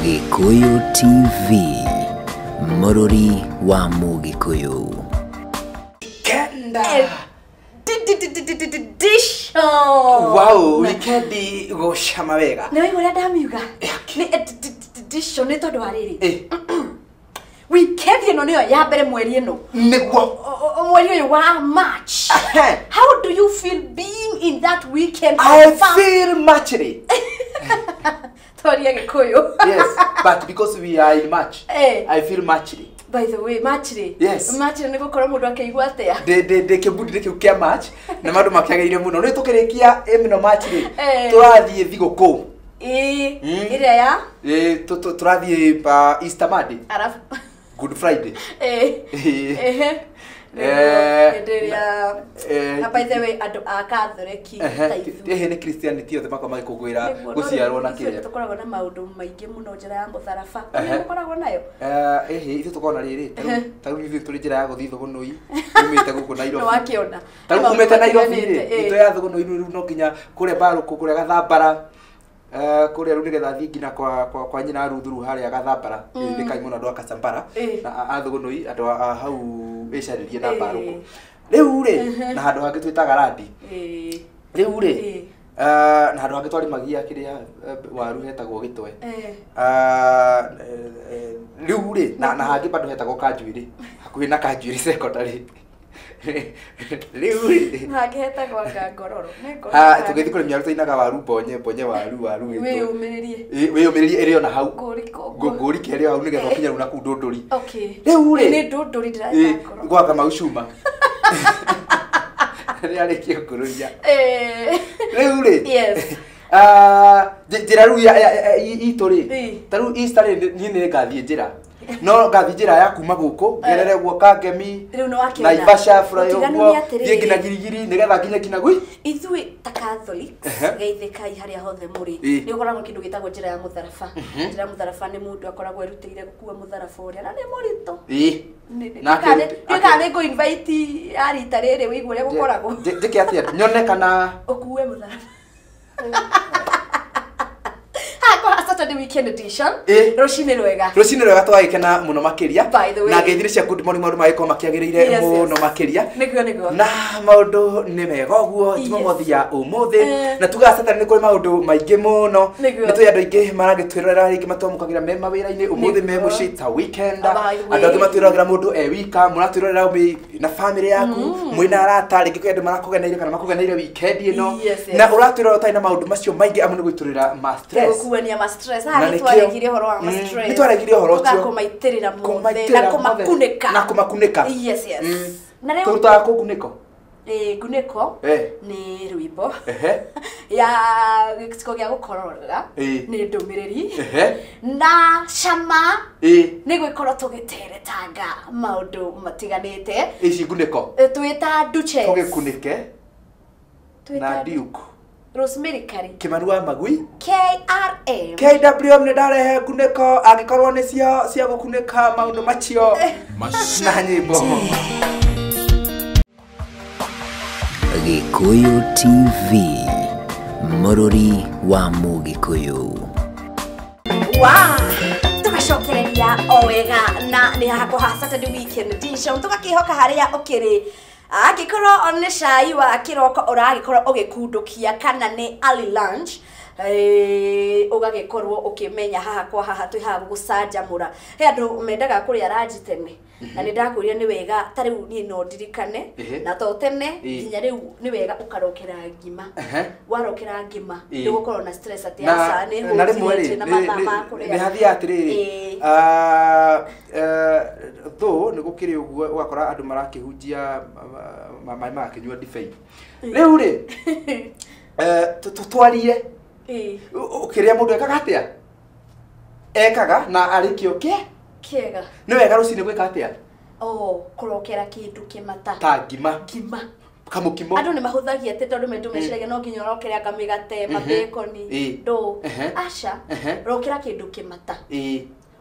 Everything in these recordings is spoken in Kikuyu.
Gikuyu TV, Mũrũri wa Mũgĩkũyũ. Kenda. Wow, wikendi gũcama wega. Nĩ waigua ũrĩa ndamiuga? Nĩ edition nĩ tondũ wa rĩrĩ. Weekend ĩno nĩyo ya mbere mweri ĩno. Nĩguo. Mweri ũyũ wa March. How do you feel being in that weekend? I feel Marchly. Twaria Gĩkũyũ. Yes, but because we are in March, I feel Marchly. By the way, Marchly. Yes. Marchly nĩ gũkorwo mũndũ akĩigua atĩa? Ndĩ kĩbundi kĩu kĩa March na maũndũ makĩagĩrĩire mũno. Rĩu tũkĩrĩkia ĩno March rĩ, tũrathiĩ thigũkũ. Ĩĩ, ĩrĩa ya? Ĩĩ, tũrathiĩ Easter Monday. Arafu Good Friday. Ĩĩ. Na by the way andũ a Katholeki ta ithuĩ. Ĩhĩ nĩ Christianity othe makoragwo magĩkũngũĩra gũciarwo na kĩrĩa. Tũkoragwo na maũndũ maingĩ mũno njĩra ya mũtharaba. Nĩ mũkoragwo nayo? Ĩhĩ ithuĩ tũkoragwo na rĩrĩ. Ta rĩu ithuĩ tũrĩ njĩra ya gũthiĩ Thũgũnũi umĩte gũkũ Nairobi. Nĩ wakĩona. Ta rĩu umĩte Nairobi rĩ, itũ ya Thũgũnũi rĩu no nginya kũrĩa Mbarũkũ, kũrĩa Gathambara. Kũrĩa rĩu nĩgetha thiĩ nginya kwa nyina Ruthuru harĩa Gathambara. Nĩ kaĩ mũno andũ a Kasambara na a Thũgũnũi andũ a hau ĩcarĩrie na Mbarũkũ. Rĩu rĩ, na handũ hangĩ twĩtaga Randi. Rĩu rĩ, na handũ hangĩ twarĩmagia kĩrĩa waru hetagwo Gĩtwe. Rĩu rĩ, na hangĩ bado hetagwo Kanjuĩrĩ, hakuhĩ na Kanjuĩrĩ Secondary. Rĩu rĩ, hangĩ hetagwo Ngororo. Tũgĩthiĩ kũrĩmia tũinaga waru mbonye mbonye waru waru Gĩtwe. Wĩyũmĩrĩrie. Wĩyũmĩrĩrie ĩrĩ ona hau. Ngũrike ĩrĩ o hau nĩgetha ũkinye rĩu nakũu Ndũndũri. Rĩu rĩ, Nĩ Ndũndũri ndĩraita ngoro. Gwa Kamau Cuma. Rĩrĩa arĩkia ngũrũria. Rĩu rĩ, njĩra rĩu itũ rĩ, ta rĩu Easter rĩ, niĩ nĩ ngathiĩ njĩra. No ngathiĩ njĩra ya kuma gũkũ ngerere guo Kangemi, Rĩu nĩ wakĩona. Naivasha, Furayo Ũtiganu ũguo, nĩ atĩrĩrĩ. thiĩ nginya Girigiri nĩgetha nginye nginya gwi. Ithuĩ ta Catholics, geithĩkai harĩa hothe mũrĩ. Nĩ gũkoragwo kĩndũ gĩtagwo njĩra ya mũtharaba. Njĩra ya mũtharaba nĩ mũndũ akoragwo erutĩire gũkua mũtharaba ũrĩa na nĩ mũritũ. Ndiũĩ kana nĩ ngũ invite ya rita rĩrĩ wĩigue ũrĩa gũkoragwo. Njĩke atĩa? Nyone kana ũkue mũtharaba. Saturday weekend edition. Rũcinĩ rwega. Rũcinĩ rwega twagĩkena mũno makĩria. By the way. Na ngeithire cia good morning maũndũ magĩkorwo makĩagĩrĩire mũno makĩria. Nĩguo nĩguo. Na maũndũ nĩ mega ũguo Jumamothi ya ũmũthĩ. Na tugaga Saturday nĩ kũrĩ maũndũ maingĩ mũno. Nĩ tũĩ andũ aingĩ maragĩtwĩrorera rĩngĩ matwamũkagĩra me mawĩra-inĩ ũmũthĩ me mũciĩ ta weekend. Andũ angĩ matwĩroragĩra mũndũ e wika, mũratwĩrorera na family yaku, mwĩna arata, rĩngĩ kwĩ andũ marakũgeneire kana makũgeneire weekend ĩno. Na ũratwĩrorera ũtarĩ na maũndũ macio maingĩ amu nĩ gwĩtũrĩra ma stress. Gũkuania ma stress. Nĩ twaregirie ũhoro wa ma stress. Nĩ twaregirie ũhoro ũcio. Tũgakũmaitĩrĩra mothe na kũmakunĩka. Na kũmakunĩka. Yes, yes. Na rĩu tũrutaga kũ ngunĩko? Ngunĩko nĩ rwĩmbo. Ya gĩciko gĩa gũkoroga nĩ ndũmĩrĩri. Na cama nĩ gwĩkorwo tũgĩteretanga maũndũ matiganĩte. Ici ngunĩko. Twĩta Duchess. Tũgĩkunĩke na Duke. Rosemary Kari. Kĩmani wa Magui. KRM. KWM nĩ ndarehe ngunĩko angĩkorwo nĩ cio cia gũkunĩka maũndũ macio na nyĩmbo. Gikuyu TV, Mũrũri wa Mũgĩkũyũ. Wow, tũgacokereria o wega na nĩ hakwa ha Saturday weekend edition tũgakĩhoka harĩa ũkĩrĩ. Angĩkorwo nĩ cai wa kĩroko ũragĩkorwo ũgĩkundũkia kana nĩ early lunch, ũgagĩkorwo ũkĩmenya haha kwa haha twĩ haha gũgũcanjamũra. He andũ mendaga kũrĩa ranji tene na nĩ ndakwĩrire nĩ wega ta rĩu niĩ no ndirikane na to tene nginya rĩu nĩ wega ũkarokera ngima. Warokera ngima ndũgũkorwo na stress atĩ aca nĩ hũtire na mathaa ma kũrĩa. Nĩ hathiaga atĩrĩrĩ, thũ nĩ gũkĩrĩ ũguo ũgakora andũ marakĩhunjia maĩ magakĩnyua ndibei. Rĩu rĩ, twarie ũkĩrĩa mũndũ ekaga atĩa? Ekaga na arĩkio kĩ? Kĩega. Nĩ wega rũcinĩ gwĩka atĩa? Kũrokera kĩndũ kĩmata. Ta ngima. Ngima. Kamũkimo. Andũ nĩ mahũthagia atĩ tondũ meciragia no nginya ũrokere anga mĩgate, mabaconi, ndũ. Aca, rokera kĩndũ kĩmata.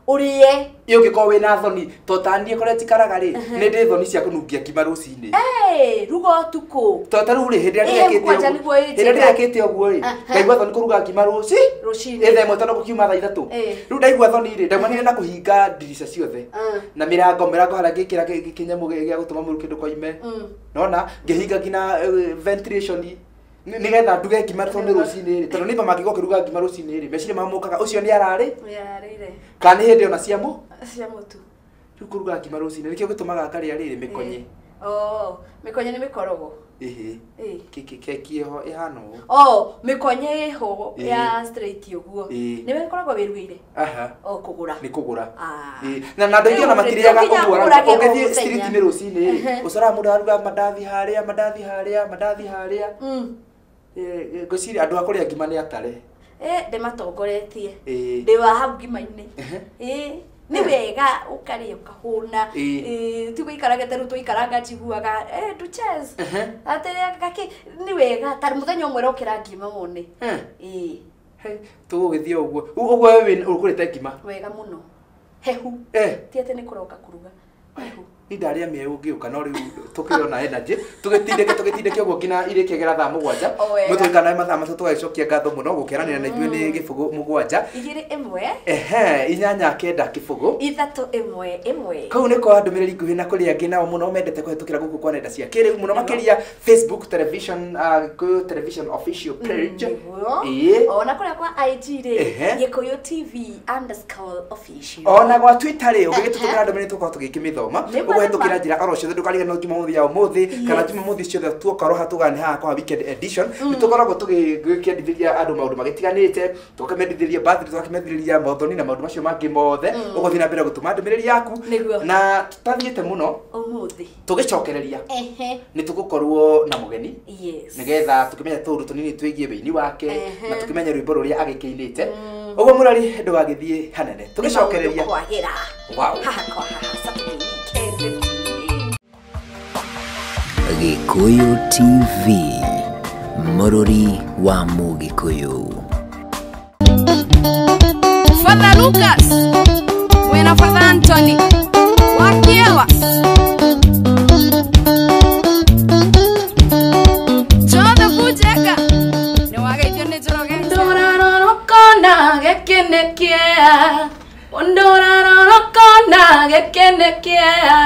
Ũrĩe. Ĩ ũngĩkorwo wĩna thoni to ta niĩ kũrĩa njikaraga rĩ nĩ ndĩ thoni cia kũnungia ngima rũcinĩ. Ruga ũtukũ. To ta rĩu rĩ hĩndĩ ĩrĩa ndĩrekĩte ũguo rĩ ndaigua thoni kũruga ngima rũcinĩ. Ĩ thaa 1 tondũ gũkiuma thaa 3. Rĩu ndaigua thoni rĩ ndaumanire na kũhinga ndirica ciothe na mĩrango harĩa ngĩkĩra kĩnyamũ gĩa gũtũma mũrukĩ ndũkoime. Nona ngĩhinga nginya ventilation nigetha nduge ngima tondũ nĩ rũcinĩ rĩ tondũ nĩba mangĩkorwo ũkĩruga ngima rũcinĩ rĩ meciria mao mokaga ũcio nĩ ararĩ kana nĩ hĩndĩ ona cia mũtu. Rĩu kũruga ngima rũcinĩ nĩkĩo gĩtũmaga ngarĩa rĩrĩ mĩkonye. Mĩkonye nĩ mĩkorogo. Ĩhĩ. Keki ĩho ĩhana ũũ. Mĩkonye ĩho ya straight ũguo. Nĩwe ĩkoragwo wĩrugĩire? Aha. Kũgũra. Nĩ kũgũra. Na andũ aingĩ ona matirĩaga ũguo ũngĩthiĩ street-inĩ rũcinĩ rĩ ũcoraga mũndũ aruga mandathi harĩa mandathi harĩa mandathi harĩa. Ngwĩciria andũ a kũrĩa ngima nĩ atare. Ndĩmatongoretie. Ndĩ wa hau ngima-inĩ. Nĩ wega ũkarĩa ũkahũna. Ti gũikarage ta rĩu tũikaranga njiguaga Duchess. Atĩ gakĩ nĩ wega ta mũthenya ũmwe rokera ngima wone. Tũgũgĩthiĩ ũguo. Ũguo we ũkũrĩte ngima? Wega mũno. Hehu. Ti atĩ nĩ kũroka kũruga. Hehu. Ni ndarĩa mĩeũ ngĩũka no rĩu tũkĩona energy tũgĩtindĩke ũguo nginya irĩkĩgera thaa 7 mũtũikana nawe mathaa 3 tũgagĩcokia ngatho mũno gũkeranĩra na ithuĩ nĩ 0 7 2 1 8 9 0 3 1 1. Kau nĩ kwa ndũmĩrĩri nguhĩ na kũrĩ angĩ nao mũno mendete kũhetũkĩra gũkũ kwa nenda cia kĩrĩu mũno makĩria Facebook television Gĩkũyũ television official page. Ona kũrĩa kwa IG rĩ Gĩkũyũ TV _official. Ona gwa Twitter rĩ ũngĩgĩtũtũmĩra ndũmĩrĩri tũkorwo tũgĩkĩmĩthoma ũguhetũkĩra njĩra oro ciothe ndũkariganĩrwo Jumamothi ya ũmũthĩ kana Jumamothi ciothe tuokorwo hatũgane haha kwa weekend edition nĩ tũkoragwo tũgĩkĩendithĩria andũ maũndũ magĩtiganĩte tũgakĩmendithĩria birthday tũgakĩmendithĩria maũthoni na maũndũ macio mangĩ mothe ũgũthiĩ na mbere gũtũma ndũmĩrĩri yaku na tũtathiĩte mũno ũmũthĩ tũgĩcokereria nĩ tũgũkorwo na mũgeni nĩgetha tũkĩmenya tũũndũ tũnini twĩgiĩ wĩini wake na tũkĩmenye rwĩmbo rũrĩa agĩkĩinĩte ũguo mũrori ndũgagĩthiĩ hanene tũgĩcokereria. Wow. Gĩkũyũ TV, mũrũri wa Mũgĩkũyũ. Father Lucas wena Father Anthony wakiewa Jothe Bujeka nĩ wageithio nĩ Njoroge. Ndũrarorokona gĩkĩ nĩ kĩeha, ndũrarorokona gĩkĩ nĩ kĩeha.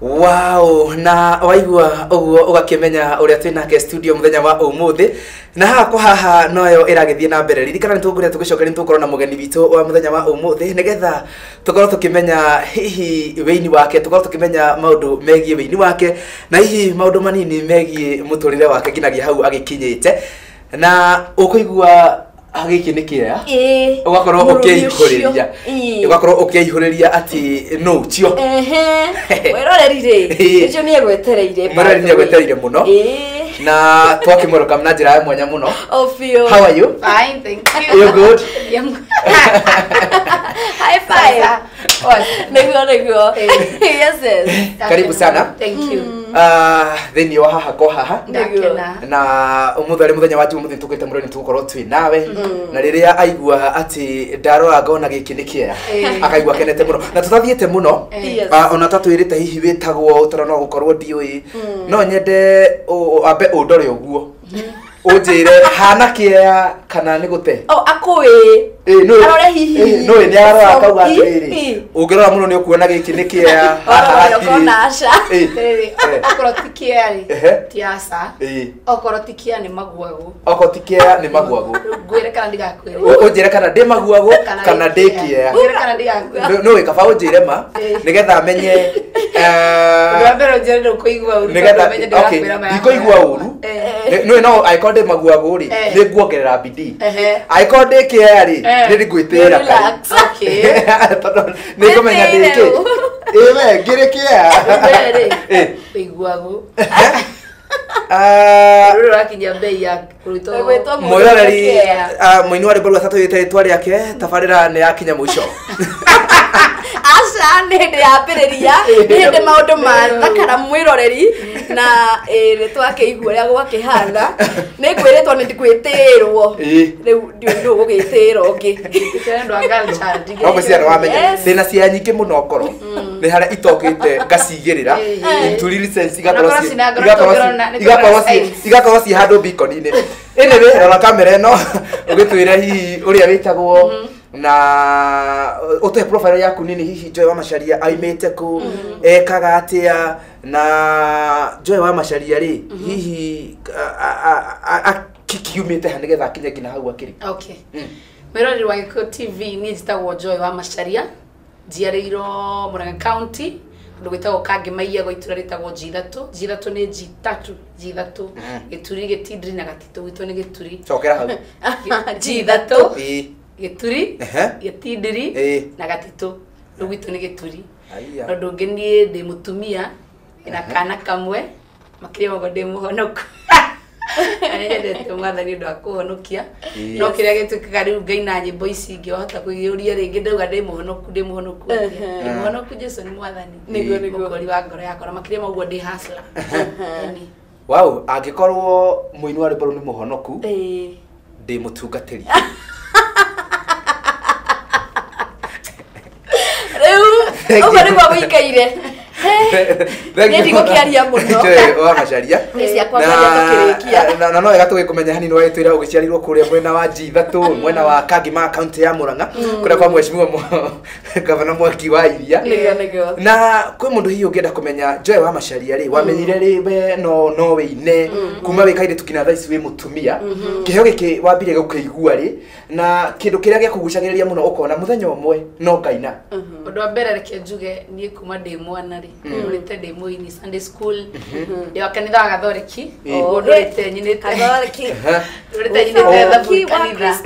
Wow, na waigua ũguo ũgakĩmenya ũrĩa twĩ nake studio mũthenya wa ũmũthĩ na haha kwa haha noyo ĩragĩthiĩ na mbere. Ririkana nĩ tũgũrĩa tũgĩcokeria nĩ tũgũkorwo na mũgeni witũ wa mũthenya wa ũmũthĩ nĩgetha tũkorwo tũkĩmenya hihi wĩini wake, tũkorwo tũkĩmenya maũndũ megiĩ wĩini wake na hihi maũndũ manini megiĩ mũtũrĩre wake nginyagia hau agĩkinyĩte na ũkũigua gĩkĩ nĩ kĩeha ũgakorwo ũkĩihũrĩria ũgakorwo ũkĩihũrĩria atĩ no tio mwĩroreri rĩ ũcio nĩ egwetereire mwĩroreri nĩ egwetereire mũno na twakĩmwelcome na njĩra ya mwanya mũno. How are you? Fine, thank you. You good? Yeah, I'm good. High five. Nĩguo nĩguo. Yes, yes. Karibu sana. Thank you. Thĩinĩ wa haha kwa haha na ũmũthĩ arĩ mũthenya wa Jumamothi tũkĩte mũrori tũgũkorwo twĩ nawe na rĩrĩa aigua atĩ ndarora ngona gĩkĩ nĩ kĩeha akaigua akenete mũno na tũtathiĩte mũno ona tatwĩrĩte hihi wĩtagwo ũtara no gũkorwo ndiũĩ no nyende ambe ũndore ũguo ũnjĩre hana kĩeha kana nĩ gũte. Akũĩ arore hihi no nĩ arora akauga atĩrĩrĩ ũngĩrora mũno nĩ ũkuona gĩkĩ nĩ kĩeha ũkona aca okorwo ti kĩeha rĩ ti aca okorwo ti kĩeha nĩ maguagũ okorwo ti kĩeha nĩ maguagũ ngwĩre kana ndigakwĩre ũnjĩre kana ndĩ maguagũ kana ndĩ kĩeha ngwĩre kana ndigakwĩre no kaba ũnjĩre ma nĩgetha menye ũndũ wa mbere ũnjĩre ndũkũigua ũru tondũ menye ndĩrakwĩra maya ndikũigua ũru no no angĩkorwo ndĩ maguagũ rĩ nĩ nguongerera bidii angĩkorwo ndĩ kĩeha rĩ nĩ ngwĩtĩĩra tondũ nĩ ngũmenya ndĩ kĩ ĩ we ngĩrĩ kĩeha ũiguagũ rũrakinya bei ya kũrutwo mwĩroreri mũini wa rwĩmbo rwa tatũ rĩtwa rĩake tabarĩra nĩ yakinya mũico. Aca nĩ hĩndĩ yambĩrĩria, nĩ hĩndĩ maũndũ mathakara mwĩroreri na nĩ twakĩigua ũrĩa gwakĩhana. Nĩ ngwĩrĩtwo nĩ ngwĩtĩĩrwo. Rĩu ndiũĩ nũ ũgũgĩtĩĩra ũngĩ. No ngwĩciria nĩ wamenya ndĩna ciea nyingĩ mũno ngoro nĩ harĩa itokĩte ngacigĩrĩra into real sense igakorwo ciĩ handũ beacon-inĩ. Anyway, rora kamera ĩno ũgĩtwĩre hihi ũrĩa wĩtagwo na ũtũhe profile yaku nini hihi Joy wa Macharia aimĩte kũ, ekaga atĩa, na Joy wa Macharia rĩ hihi akiumĩte ha nĩgetha akinye nginya hau akĩrĩ. Okay. Mwĩroreri wa Gĩkũyũ TV, niĩ njĩtagwo Joy wa Macharia, njiarĩirwo Murang'a County, kũndũ gwĩtagwo Kangĩmaiya gwa itũra rĩtagwo G3. G3 nĩ G3, G3 Gĩturi, Gĩtindiri na Gatitũ. Gwitũ nĩ Gĩturi. Cokera hau. G3, Gĩturi, Gĩtindiri na Gatitũ. Rĩu gwitũ nĩ Gĩturi. Na ũndũ ũngĩ niĩ ndĩ mũtumia na kana kamwe, makĩria ma ũguo ndĩ mũhonoku. Nĩnyendete mwathani ũndũ wa kũhonokia. No kĩrĩa gĩtuĩkaga rĩu ngaina nyĩmbo ici ingĩ wahota kwĩyũria rĩngĩ ndauga ndĩ mũhonoku, ndĩ mũhonoku atĩa? Ndĩ mũhonoku, Jesũ nĩ mwathani. Nĩguo, nĩguo. Mũkũri wa ngoro yakwa, na makĩria ma ũguo ndĩ hustler. Wow, angĩkorwo mũini wa rwĩmbo rũu nĩ mũhonoku, ndĩ mũtungatĩri. Rĩu ũguo nĩguo gũikaire. Nĩ ndigũkĩaria mũno. Joy wa Macharia. Nĩ ciakwa ngaria tũkĩrĩkia. Na no wega tũgĩkũmenya hanini wagĩtwĩra ũgĩciarirwo kũrĩa mwena wa G3, mwena wa Kangima, kaunti ya Murang'a, kũrĩa kwa mheshimiwa gavana Mwangi wa Iria. Nĩguo, nĩguo. Na kwĩ mũndũ hihi ũngĩenda kũmenya Joy wa Macharia rĩ, wamenyire rĩ we no wĩine kuma wĩ kairĩtu nginya thaa ici wĩ mũtumia, kĩheo gĩkĩ wambire gũkĩigua rĩ, na kĩndũ kĩrĩa gĩakũgucagĩrĩria mũno ũkona mũthenya ũmwe no ngaina? Ũndũ wa mbere reke njuge niĩ kuma ndĩ mwana rĩ, ndũrĩte ndĩ mũini Sunday school, ndĩ wa kanitha wa Gathoreki, ũguo ndũrĩte nyinĩte. Gathoreki. Ndũrĩte nyinĩte thaburi kanitha.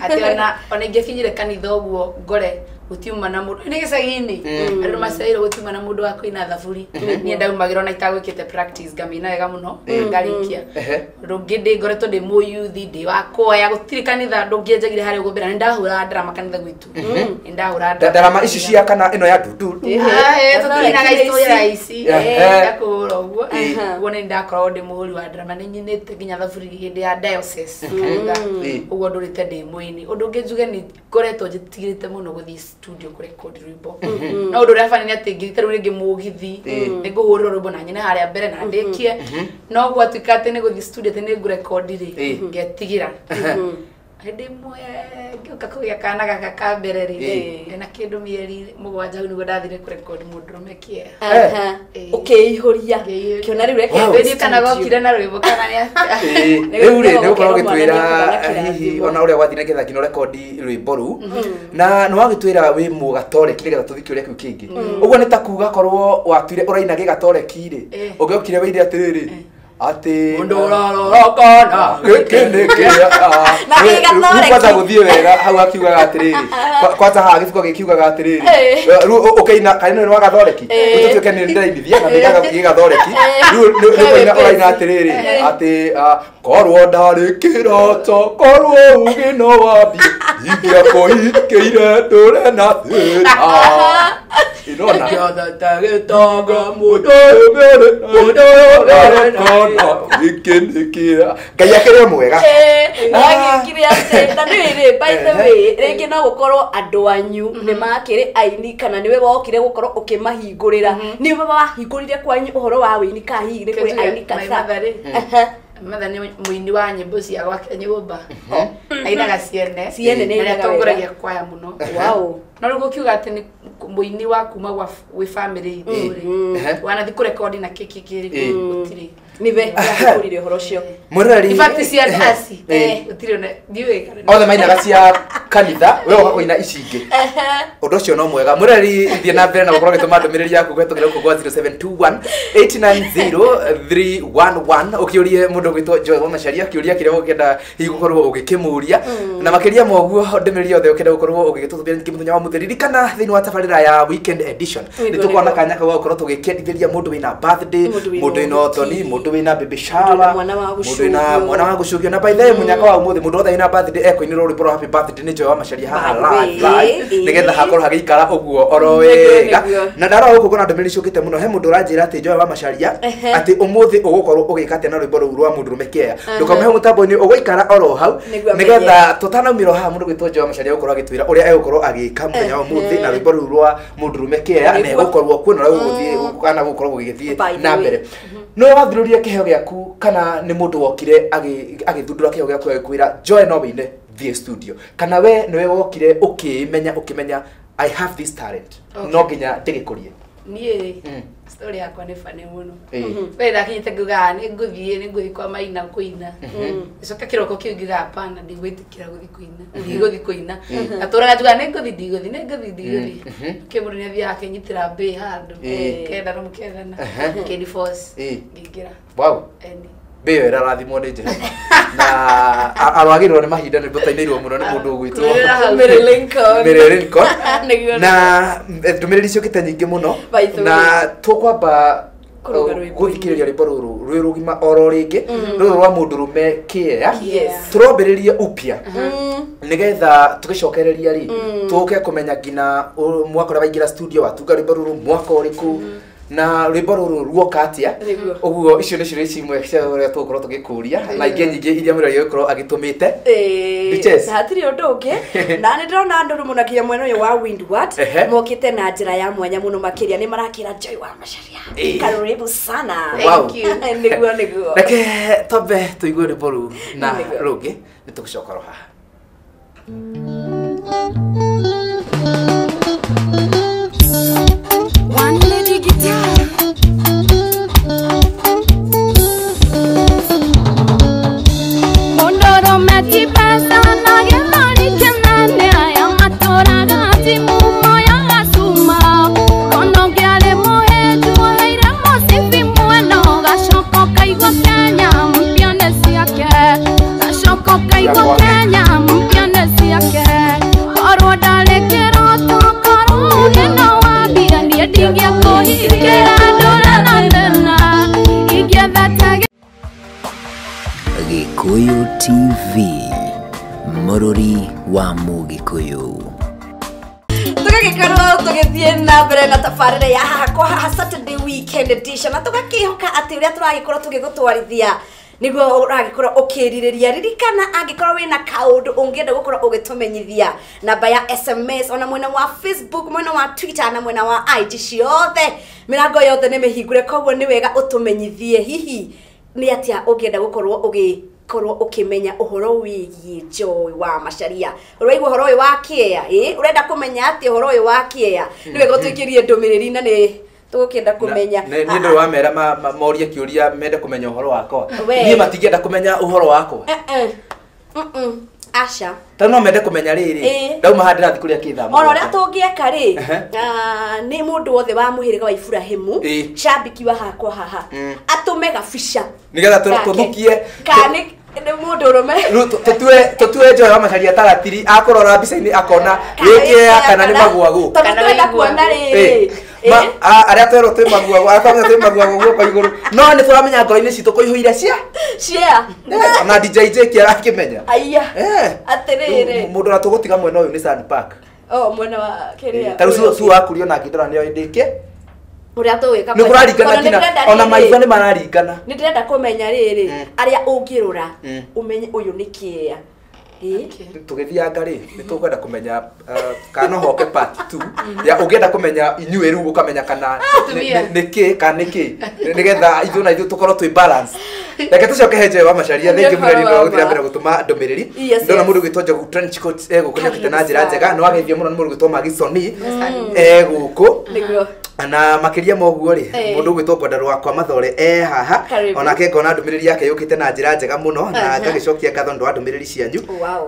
Atĩ ona ingĩkinyire kanitha ũguo ngore gũtiuma na mũndũ, nĩ gĩcagi-inĩ, andũ maciarĩirwo gũtiuma na mũndũ wa kũina thaburi. Niĩ ndaumagĩra ona itagwĩkĩte practice, ngamĩina wega mũno ngarĩkia. Ũndũ ũngĩ ndĩ ngoretwo ndĩ mũyuthi, ndĩ wa kwaya, gũtirĩ kanitha ndũngĩanjagire harĩa ũguo mbere, nĩ ndahũraga ndarama kanitha gwitũ. Nĩ ndahũraga ndarama ici cia kana ĩno ya ndudu. Tũtinaga ici ici ya kũhũra ũguo. Ũguo nĩ ndakoragwo ndĩ mũhũri wa ndarama, nĩ nyinĩte nginya thaburi hĩndĩ ya diocese kanitha. Ũguo ndũrĩte ndĩ mũini. Ũndũ ũngĩ njuge nĩ ngoretwo njĩtigĩrĩte mũno gũthiĩ studio kũrekondi rwĩmbo. No ũndũ ũrĩa bani nĩ atĩ ngĩthii ta rĩu rĩngĩ mũgithi, nĩ ngũhũrĩrwo rwĩmbo na nyine harĩa mbere na ndĩkie. No gwatuĩka atĩ nĩ gũthiĩ studio atĩ nĩ ngũrekondi rĩ, ngetigĩra. Hĩndĩ ĩmwe ngĩũka kũgĩa kana gaka ka mbere rĩ, na kĩndũ mĩeri 7 hau nĩguo ndathire kũrekondi mũndũrũme kĩeha. Ũkĩihũria. Kĩona rĩu reke Ndiũĩ kana gokire na rwĩmbo kana nĩ atĩa. Rĩu rĩ nĩ ũkorwo ũgĩtwĩra hihi ona ũrĩa gwathire nĩgetha nginya ũrekondi rwĩmbo rũu, na nĩ wagĩtwĩra wĩ mũgatoreki nĩgetha tũthiĩ kĩũria kĩu kĩngĩ. Ũguo nĩ ta kuga korwo watuire ũraina gĩgatoreki rĩ, ũngĩokire wĩire atĩrĩrĩ atĩ Mũndũ ũrarora kana gĩkĩ nĩ kĩa Na gĩgathoreki. Kwanza gũthiĩ wega hau akiugaga atĩrĩrĩ, kwanza haha gĩbuko gĩkiugaga atĩrĩrĩ, rĩu ũkĩina kana nĩ wa gathoreki, rĩu tũtuĩke nĩ ndĩrainithia na nĩ gĩgathoreki, rĩu nĩ kũina ũraina atĩrĩrĩ atĩ korwo ndarĩ kĩroto, korwo uge no wambie, ingĩakũhikĩire ndũre na thĩna. Inona. Mũndũ Ngai akĩrĩ o mwega. Nĩagĩkire atĩ, na nĩ rĩ, by the way, rĩngĩ no gũkorwo andũ anyu nĩ makĩrĩ aini kana nĩwe wokire gũkorwo ũkĩmahingũrĩra. Nĩwe wahingũrire kwanyu ũhoro wa wĩini kana hihi nĩ kũrĩ aini kadhaa? Mother nĩ mũini wa nyĩmbo cia gwake nyũmba. Ainaga ciene. Ciene nĩ Na ainaga nĩatongoragia wega. kwaya mũno. Wow. No rĩu gũkiuga atĩ nĩ mũini wa kuma gwa gwĩ family itũ rĩ, wanathiĩ kũrekondi na kĩkĩ kĩrĩ, gũtirĩ. Nĩwe wahingũrire ũhoro ũcio. Mwĩroreri. In fact, cia aci, gũtirĩ ona, ndiũĩ kana Othe mainaga cia kanitha, we ũgoka kũina ici ingĩ. Ũndũ ũcio no mwega. Mwĩroreri, thiĩ na mbere na gũkorwo ũgĩtũma ndũmĩrĩri yaku kũhetũkĩra gũkũ gwa 0721 890 311 ũkĩũrie mũndũ ũgwĩtwo Joy wa Macharia kĩũria kĩrĩa ũngĩenda hihi gũkorwo ũgĩkĩmũria. Na makĩria ma ũguo ndũmĩrĩri yothe ũkĩenda gũkorwo ũgĩgĩtũtũmĩra ningĩ mũthenya wa mũthĩ. Ririkana thĩinĩ wa tabarĩra ya weekend edition Nĩguo, nĩ tũkorwo na nĩguo. kanya kau ga gũkorwo tũgĩkendithĩria mũndũ wĩna birthday, Mũndũ wĩna mũndũ wĩna ũhiki. ũthoni, mũndũ Mundu wina baby shower, mundu wina mwana wa gucugio. Na by the way munyaka wa umuthi mundu wothe wina birthday ekuinirwo rwimbo rwa happy birthday ni Joy wa Macharia haha live nigetha hakorwo hagĩikara ũguo oro wega. Na ndarora gũkũ ngona ndũmĩrĩri ciũkĩte mũno. He mũndũ ũranjĩra atĩ Joy wa Macharia atĩ ũmũthĩ ũgũkorwo ũgĩka atĩa na rwĩmbo rũu rwa mũndũrũme kea. Ndũkaume hau mũtambo-inĩ, ũgũikara oro hau nigetha tũtanaumĩra haha mũndũ gwĩtwo Joy wa Macharia gũkorwo agĩtwĩra ũrĩa egũkorwo agĩka mũthenya wa ũmũthĩ na rwĩmbo rũu rwa mũndũrũme kea na egũkorwo kuo na ũrĩa gũgũthiĩ kana gũkorwo gũgĩthiĩ na mbere. No wathururie kĩheo gĩaku kana nĩ mũndũ wokire agĩthundũra kĩheo gĩaku agĩkwĩra Joy no wĩine thiĩ studio, kana we nĩwe wokire ũkĩmenya ũkĩmenya I have this talent no nginya ndĩgĩkũrie? Niĩ story yakwa nĩ funny mũno. We ndakinyĩte nguga nĩ ngũthiĩ kwa maina kũina. Gĩcoka kĩroko kĩu ngiuga hapana, ndigwĩtĩkĩra gũthiĩ kũina, ndigũthiĩ kũina. Atũraga njuga nĩ ngũthiĩ ndigũthiĩ nĩ ngũthiĩ ndigũthiĩ. Kĩ mũndũ nĩ athiaga akĩnyitĩra mbĩ handũ kenda na mũkendana kĩni force ngĩingĩra. Wow. Mbĩ ĩyo ĩrarathimwo nĩ Jehova na arwagĩrĩrwo nĩ mahinda nĩ mbũtainĩirwo mũno nĩ mũndũ ũgwĩtwo Mary Lincoln. Mary Lincoln. Na ndũmĩrĩri ciũkĩte nyingĩ mũno na tũkwamba gũthikĩrĩria rwĩmbo rũrũ rwĩ rũgima oro rĩngĩ rũrũ rwa mũndũrũme kĩea. Tũrombĩrĩrie upya nigetha tũgĩcokereria rĩ tũke kũmenya nginya mwaka ũrĩa waingĩra studio watunga rwĩmbo rũrũ mwaka ũrĩkũ na rwĩmbo rũrũ ruoka atĩa. Ũguo icio nĩ ciũria imwe cia ũrĩa tũgũkorwo tũgĩkũria na ingĩ nyingĩ iria mũrori egũkorwo agĩtũmĩte. Hatirĩ ũndũ ũngĩ. Na nĩ ndĩrona andũ mũno nginya mwena ũyũ wa Windward mokĩte na njĩra ya mwanya mũno makĩria. Nĩ marakĩra Joy wa Macharia karibu sana. Thank you. Nĩguo nĩguo. Reke twambe tũigue rwĩmbo rũu na rũngĩ nĩ tũgũcoka ro haha. One lady guitar. Mondoro meti pesa na gelari kenane aya matora gati mumo ya gasuma kono gyale moheju haire mosifi mweno gashoko kaigo Kenya mpiane siake gashoko kaigo Kenya mpiane siake korwo ndale kiroto korwo geno wambia niĩ ndingĩakũhingĩra ndũra na thĩna ingĩethete. Gikuyu TV, mũrũri wa Mũgĩkũyũ. Tũgagĩkorwo tũgĩthiĩ na mbere na tabarĩra ya haha kwa haha Saturday weekend edition, na tũgakĩhoka atĩ ũrĩa tũragĩkorwo tũgĩgũtwarithia nĩguo ũragĩkorwo ũkĩrirĩria. Ririkana angĩkorwo wĩna kaũndũ ũngĩenda gũkorwo ũgĩtũmenyithia, namba ya SMS ona mwena wa Facebook, mwena wa Twitter na mwena wa IG, ciothe mĩrango yothe nĩ mĩhingũre. Koguo nĩ wega ũtũmenyithie hihi nĩ atĩa ũngĩenda gũkorwo ũgĩkorwo ũkĩmenya ũhoro wĩgiĩ Joy wa Macharia. Ũraigua ũhoro ũyũ wa kĩea, ũrenda kũmenya atĩa ũhoro ũyũ wa kĩea? Nĩ wega ũtũikĩrie ndũmĩrĩri na nĩ tũgũkĩenda kũmenya. Nĩ ndũ wa mera morie kĩũria mende kũmenya ũhoro wakwa. Niĩ matingĩenda kũmenya ũhoro wakwa. Aca. Ta no mende kũmenya rĩrĩ ndauma haha ndĩrathiĩ kũrĩa kĩthama. Ona ũrĩa tũngĩeka rĩ nĩ mũndũ wothe wa mũhĩrĩga wa Iburahĩmu cambiki wa hakwa haha atũme gabica nĩgetha tũthukie kana nĩ mũndũ ũrũme. Rĩu tũtue Joy wa Macharia taratiri akũrora mbica-inĩ akona wĩ kĩea kana nĩ maguagũ. Tondũ tũrenda kuona rĩrĩ arĩa twerwo twĩ maguagũ, arĩa twamenya twĩ maguagũ guoko igũrũ, no nĩ tũramenya ngoro-inĩ citũ kũihũire cia cia ona DJ Jake arakĩmenya. Aya atĩrĩrĩ mũndũ ũrĩa tũgũtiga mwena ũyũ nĩ Sun Park. Oh, mwena wa kĩrĩa ta rĩu su wakurio na ngĩndora nĩyo ndĩke ũrĩa tũgwĩka nĩ kũraringana nginya ona maitho nĩ mararingana. Nĩ ndĩrenda kũmenya rĩrĩ arĩa ũngĩrora ũmenye ũyũ nĩ kĩea. Tũgĩthianga rĩ nĩ tũkwenda kũmenya kana no hoke part 2 ya ũngĩenda kũmenya inyuĩ rĩu ũkamenya kana nĩ kĩ kana nĩ kĩ nĩgetha ithuĩ na ithuĩ tũkorwo twĩ balance. Reke tũcoke he Joy wa Macharia. Thengiũ mũreri no gũthiĩ na mbere gũtũma ndũmĩrĩri. Ndona mũndũ ũgwĩtwo Njogu trench coat egũkũ nĩokĩte na njĩra njega. Nĩ wageithio mũno nĩ mũndũ ũgwĩtwo Magisoni egũkũ. Na makiria moguo ri mundu gwitwo kwenda rwakwa mathore e haha onake ngona ndumiriri yake yukite na njira njega muno na ngagicokia ngatho ndu wa ndumiriri cianyu.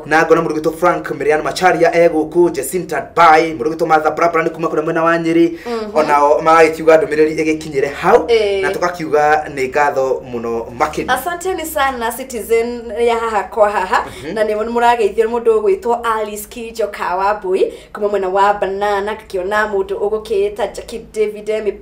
Na ngona mundu gwitwo Frank Miriam Macharia e guku, Jacinta Bai, mundu gwitwo Martha Brabra ni kuma kuria mwena wa Nyeri, onao magagikiuga ndumiriri igikinyire hau na tukakiuga ni ngatho muno makiria. Asanteni sana Citizen ya haha kwa haha na ni murageithio mundu gwitwo Alice Kijo Kawabui kuma mwena wa Banana, kakiona mundu ugukita Jackie David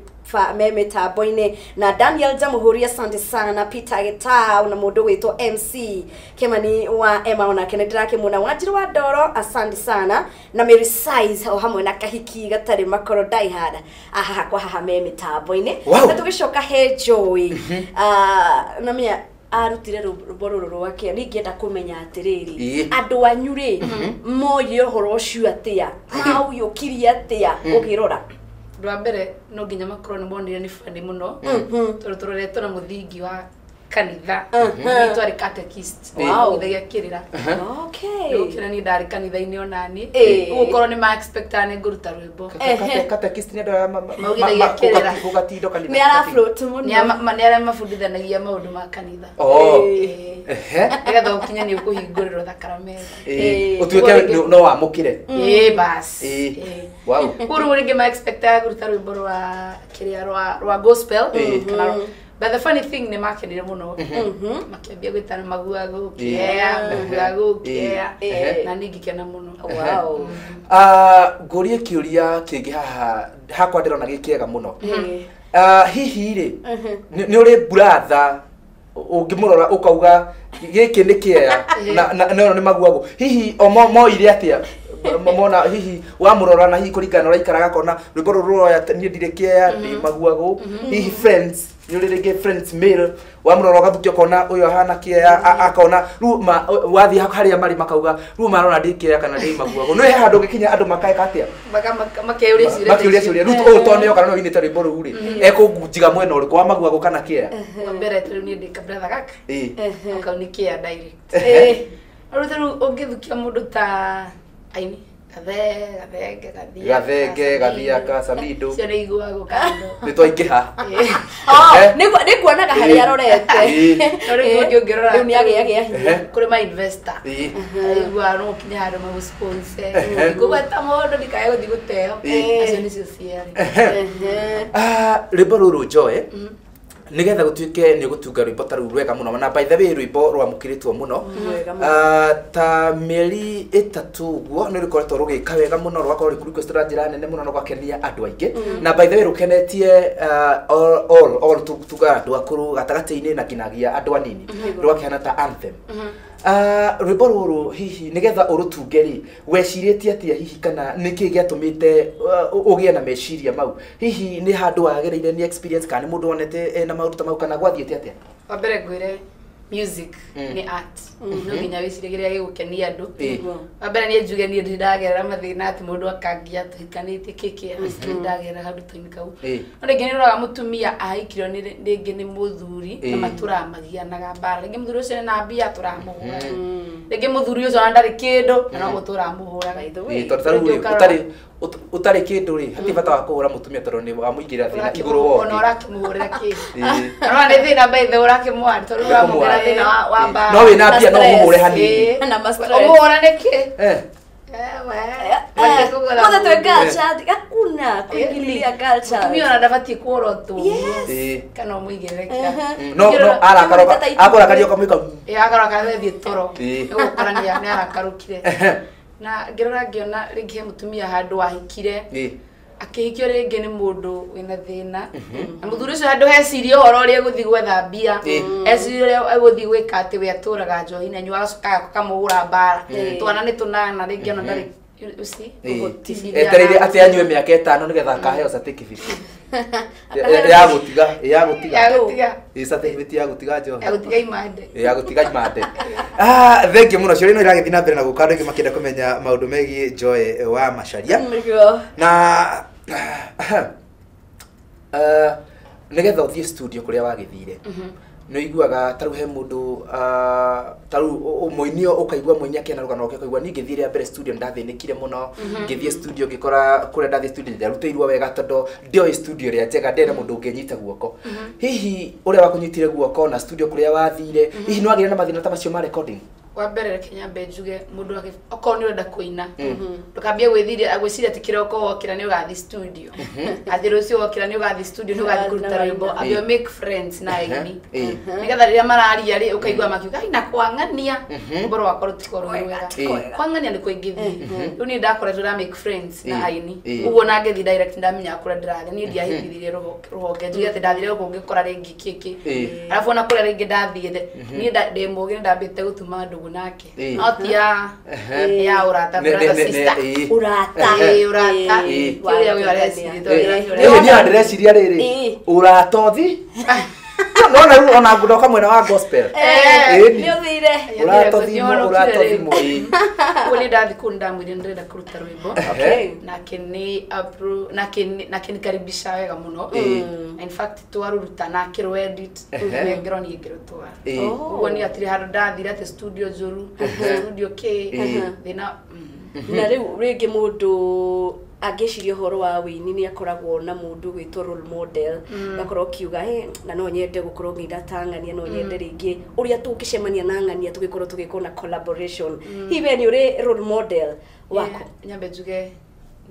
me mĩtambo-inĩ na Daniel Jamuhuri asante sana Peter Gitau na mũndũ gwĩtwo MC Kemani wa Emma onake nĩ ndĩrakĩmuona Wanjiru wa Ndoro asante sana na Mary Size o hamwe na Kahiki gatarĩ makoro Die Hard ahaha kwa haha me mĩtambo-inĩ. Wow. Na tũgĩcoka he Joy na mĩa arutire rwĩmbo rũrũ rwake ningĩenda kũmenya atĩrĩrĩ andũ anyu rĩ moire ũhoro ũcio atĩa maũiyũkirie atĩa ũkĩrora. Ũndũ wa mbere no nginya makorwo nĩ monire nĩ funny mũno tondũ tũroretwo na mũthingi wa kanitha nĩ twarĩ catechist gũthagia kĩrĩra. Okay. Nĩgũkĩra niĩ ndarĩ kanitha-inĩ onani ũguo nĩ ma expectaga nĩ ngũruta rwĩmbo. Catechist nĩ andũ arĩa maugithagia kĩrĩra gũgatindo kanitha. Nĩ ara float mũno. Nĩ arĩa mabundithanagia maũndũ ma kanitha. Nĩgetha ũkinye nĩ ũkũhingũrĩrwo thakaramende. Ũtuĩke no wamũkĩre. Ĩĩ bas. Wow. Rĩu rĩngĩ ma expectaga kũruta rwĩmbo rwa kĩrĩa rwa gospel. But the funny thing nĩ makenire mũno makĩambia gwĩtana magua gũkĩa magua gũkĩa na niĩ ngĩkena mũno. Wow. Ngũrie kĩũria kĩngĩ haha hakwa ndĩrona gĩ kĩega mũno. Hihi rĩ nĩ ũrĩ buratha ũngĩmũrora ũkauga gĩkĩ nĩ kĩea na no nĩ maguagũ hihi o moire atĩa mona hihi wamũrora na hihi kũringana na ũraikaraga akona rwĩmbo rũrũ rũroya niĩ ndirĩ kĩea ndĩ maguagũ hihi friends nĩ ũrĩ rĩngĩ friends male wamũrora ũgathukia ũkona ũyũ ahana kĩea akona rĩu wathiĩ harĩa marĩ makauga rĩu marona ndĩ kĩea kana ndĩ maguagũ nĩ he handũ ũngĩkinya andũ makaĩka atĩa makeyũria ciũria rĩu ũyũ tondũ nĩoka na ũinĩte rwĩmbo rũu rĩ ekũnjiga mwena ũrĩkũ wa maguagũ kana kĩea. Wa mbere ta rĩu niĩ ndĩ ka brother gaka kau nĩ kĩea direct. Rĩu ta rĩu ũngĩthukia mũndũ ta aini Gathenge Gathiaka Samido cio nĩ iguagwo kando nĩ twaingĩha. Nĩ nguonaga harĩa arorete. No rĩu ũngĩ ũngĩrora rĩu nĩ agĩagĩa hinya kũrĩ ma investor aiguaga no ũkinye handũ magũ-sponsor ngũgweta mũndũ ndikae gũthiĩ gũteo acio nĩcio ciarĩ. Rwĩmbo rũrũ Joy nigetha gutuike ni gutunga rwimbo ta ruu rwega muno na by the way rwimbo rwamukiritwo muno ta mieri itatu uguo ni rukoretwo rugika wega muno rwakorwo rĩ na njira nene muno na gwakenia andu aingi na by the way rukenetie all tuga andu akuru gatagati-ini na kinagia andu anini rwakihana ta anthem. Rwimbo ruru hihi nigetha urutunge ri wecirĩtie atia hihi kana nĩkĩ gĩatũmĩte ũgĩe na meciria mau hihi nĩ handũ wagereire nĩ experience kana nĩ mũndũ wonete na maũndũ ta mau kana gwathiĩte atia? Wa mbere ngwĩre music nĩ art no nginya wĩcirie kĩrĩa gĩgũkenia andũ. Wa mbere niĩ njuge niĩ ndĩragerera mathĩna atĩ mũndũ akangia tũhikanĩtie kĩkĩ nĩ ndagerera handũ ta-inĩ kau. No rĩngĩ nĩ ũroraga mũtumia ahikirio rĩngĩ nĩ mũthuri na matũramagianaga mbara rĩngĩ mũthuri ũcio nĩ mbia tũramũhũra rĩngĩ mũthuri ũcio ona ndarĩ kĩndũ na no gũtũramũhũraga. Tondũ ta rĩu rĩ ũtarĩ kĩndũ rĩ hatirĩ bata wa kũhũra mũtumia tondũ nĩ wamũigĩrĩra thĩna igũrũ wothe ona ũrakĩmũhũrĩra kĩ ona nĩ thĩna by the way ũrakĩmũhũra tondũ ũramũhũra thĩna wa mbara no wĩna mbia no ũmũhũre hanini ũmũhũra nĩkĩ Mothe twĩ culture hakuna kuingililia culture mũtumia ona ndabatiĩ kuorotwo kana ũmũigĩrĩre kĩrabu no arakaroka akũrakaria ũkamwĩka akaroka athiĩ toro nĩgũkora nĩ arakarũkire. Na ngĩrora ngĩona rĩngĩ he mũtumia handũ wahikire akĩhikio rĩngĩ nĩ mũndũ wĩna thĩna na mũthuri ũcio handũ hecirie ũhoro ũrĩa egũthiĩ gwetha mbia ecirie ũrĩa egũthiĩ gwĩka atĩ we atũraga njohi na anyuaga agacoka akamũhũra mbara twana nĩ tũnana rĩngĩ ona ndarĩ etereire atĩ anyue mĩaka ĩtano nĩgetha akaheo certificate ya gũtiga ya gũtiga certificate ya gũtiga njohi ya gũtiga imande ya gũtiga imande. Thengiũ mũno ciũria ĩno ĩragĩthiĩ na mbere na gũka andũ aingĩ makĩenda kũmenya maũndũ megiĩ Joy wa Macharia na nĩgetha ũthiĩ studio kũrĩa wagĩthire nĩ ũiguaga ta rĩu he mũndũ ta rĩu mũini ũkaigua mũini akĩena rũgano rwake ũkaigua niĩ ngĩthiĩ rĩa mbere studio nĩndathĩnĩkire mũno ngĩthiĩ studio ngĩkora kũrĩa ndathiĩ studio ndiarutĩirwo wega tondũ ndioĩ studio ĩrĩa njega ndĩrĩ na mũndũ ũngĩnyita guoko. Hihi ũrĩa wakũnyitire guoko na studio kũrĩa wathire hihi nĩwagĩire na mathĩna ta macio ma recording? Wa mbere reke nyambe njuge mundu okorwo ni urenda kuina ndukambie gwithiria gwiciria ati kiroko wokira ni ugathi studio athi rucio wokira ni ugathi studio ni ugathi kuruta rwimbo ambie make friends na aini nigetha riria mararia ri ukaigua makiuga ina kwang'ania mboro wakwa rutikorwo rwega kwang'ania ni kwingithi riu ni ndakoretwo na make friends na aini uguo na ngithi direct ndamenya kuria ndirathi ni ndiahithithirie ruhonge njuge ati ndathire uguo ngikora ringi kiki arafu ona kuria ringi ndathiite ni ndi mugi ni ndambite gutuma ndugu nake no ti ya ya urata brother sister urata urata kiuria we areciria ni andreciria riri uratothi no na ona ngudoka mwena wa gospel ni uthire uratothimo uratothimo uguo ni ndathi kuu ndamwire ndirenda kuruta rwimbo nake ni apro nake nikaribisha wega muno in fact twaruruta nake rwa edit ngero ni ngirutwara uguo ni atiri handu ndathire ati studio njuru studio k thina na riu ringi mundu angĩciria ũhoro wa wĩini nĩ akoragwo na mũndũ gwĩtwo role model gakorwo kiuga na no nyende gũkorwo ngĩina ta ng'ania no nyende rĩngĩ ũrĩa tũngĩcemania na ng'ania tũgĩkorwo tũgĩkwo na collaboration hihi we nĩ ũrĩ role model wako nyambe njuge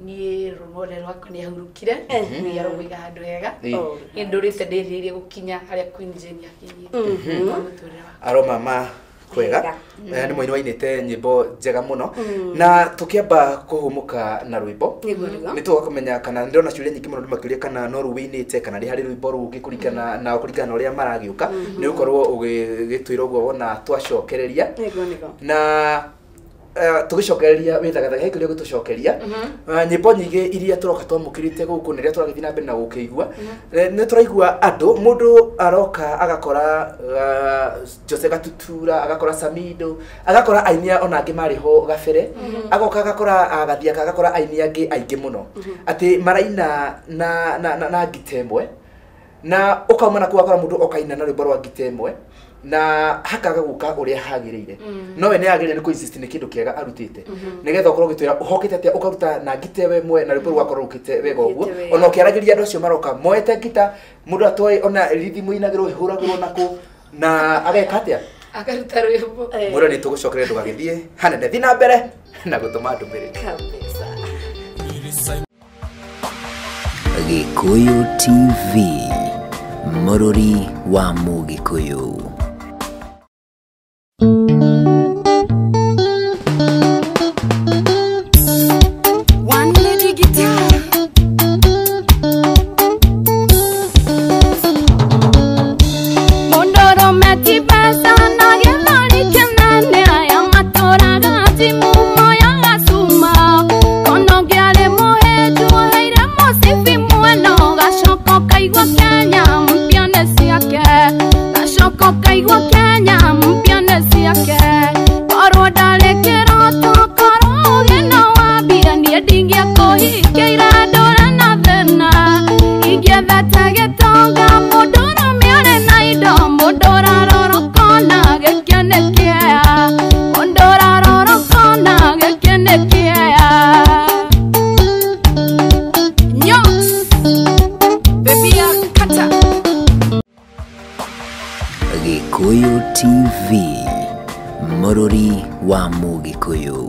niĩ role model wakwa nĩ ahurũkire nĩ arũiga handũ hega nĩ ndũrĩte ndĩrirĩirie gũkinya harĩa Queen Jane akinyie aro mama kwega ni mwini wainite nyimbo njega muno na tukiamba kuhumuka na rwimbo ni tugakumenya kana ndona ciuria nyingi muno ndimakiuria kana no ruwinite kana ri hari rwimbo rungi kuringana na kuringana na uria maragiuka ni ukorwo ugitwira uguo wona twacokereria na tugicokereria withagathaga he kiria gutucokeria nyimbo nyingi iria turoka twamukirite guku ni ria turagithi na mbere na gukigua ni turaigua andu mundu aroka agakora Jose Gatutura agakora Samido agakora aini ona angi mari ho gabere agoka agakora agathiaka agakora aini angi aingi muno ati maraina na na na ngita imwe na ukauma na ku akora mundu okaina na rwimbo rwa ngita imwe na hakaga guka uria hagiriire no we ni agirire ni ku-insist ni kindu kiega arutite nigetha ukorwo ugitwira uhokete atia ukaruta na ngite we mwe na rwimbo rwakorwo rukite wega uguo ona ukiaragiria andu acio maroka moete ngita mundu atoe ona rithimu inagirwo ihuragirwo naku na ageka atia akaruta rwimbo mwira ni tugucokereria ndugagithie hanene thi na mbere na gutuma ndumiriri kabisa. Gikuyu TV, Mũrũri wa Mũgĩkũyũ. One lady guitar. Mondoro meti pesa na gethari kenane aya matoraga timu moya gasuma kono ngiarĩ mũhĩnju ũheire mũcibi mwena ũgacoka ũkaigua Kenya mpya nĩ ciake gacoka ũkaigua Kenya mpya nĩ ciake korwo ndarĩ kĩroto korwo ũgĩ no wambia niĩ ndingĩakũhikĩire ndũre na thĩna ingĩethete gĩtonga mũndũrũme arĩ na indo mũndũ ũrarora ũkona gĩkĩ nĩ kĩea mũndũ ũrarora ũkona gĩkĩ nĩ kĩea. Nyox baby ya kata. Gikuyu TV, Mũrũri wa Mũgĩkũyũ.